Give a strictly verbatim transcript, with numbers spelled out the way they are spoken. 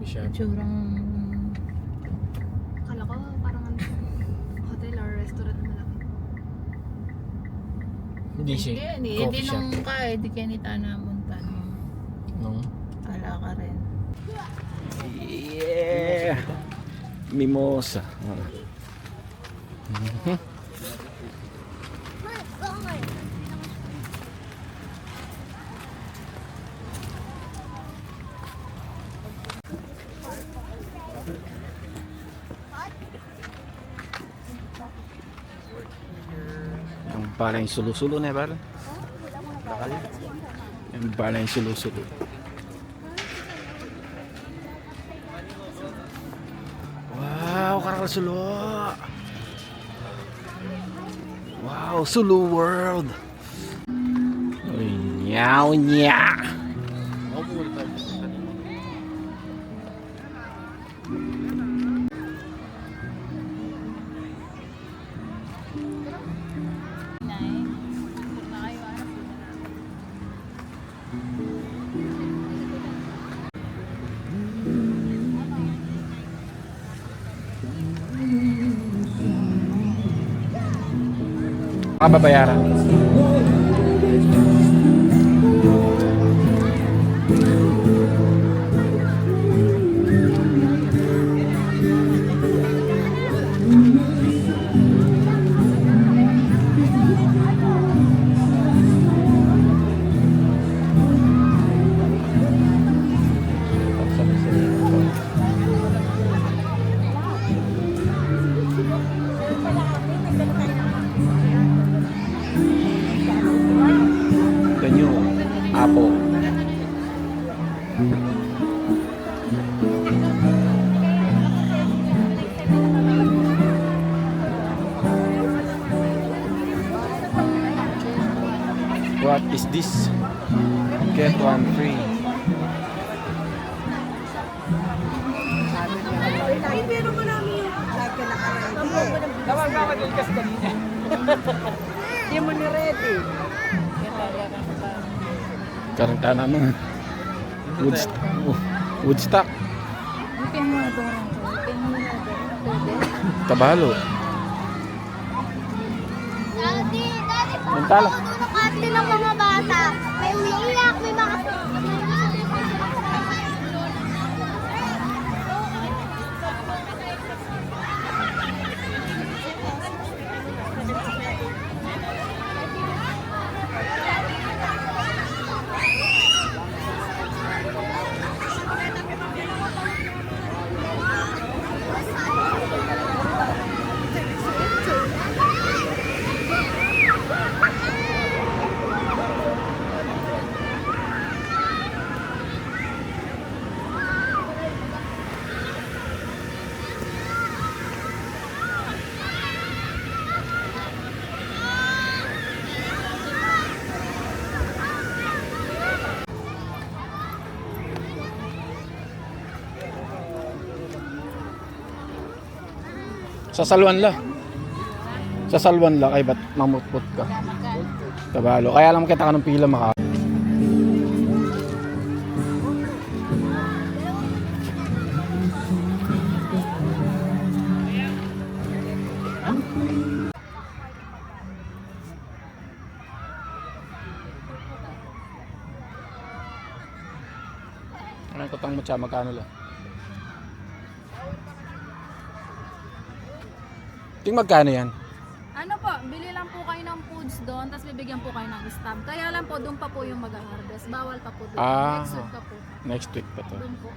Shop. Itsurang, kala ko parang ano, hotel or restaurant na malaki. Hindi siya. Hindi, hindi. Coffee shop. Nung ka, eh, di kaya ni tanamun ka, no? Nung? Ala ka rin. Yeah. Mimosa. Ah. Mhm. Yung pala yung sulu-sulu na, pare. Yung pala yung sulu-sulu. Wow, karakal sulu. Wow, Sulu World. Uy, nyaw, nya. Kababayaran. The new Apple. What is this? Get one free. Ay, pero marami yung sabi na karami. Tawag ako din kasi kanina. Hindi mo ni ready. Karanta na mo. Woodst-, Woodstock. Bukin mo na doon. Bukin mo na doon. Pwede? Kabalo. Daddy, daddy, Mantala. Doon ang party ng mga bata. May umiiyak, may mga Sasalwan la. Sasalwan la, kaybat mamutput ka. Kabalo. Kaya lang kita kanung pila maka- Anong kutang mo siya? Magkano la? Ting, magkano yan? Ano po, bili lang po kayo ng foods doon, tas bibigyan po kayo ng stamp. Kaya lang po, doon pa po yung mag-harvest. Bawal pa po doon. Ah, next week pa po. Next week pa to. Doon po.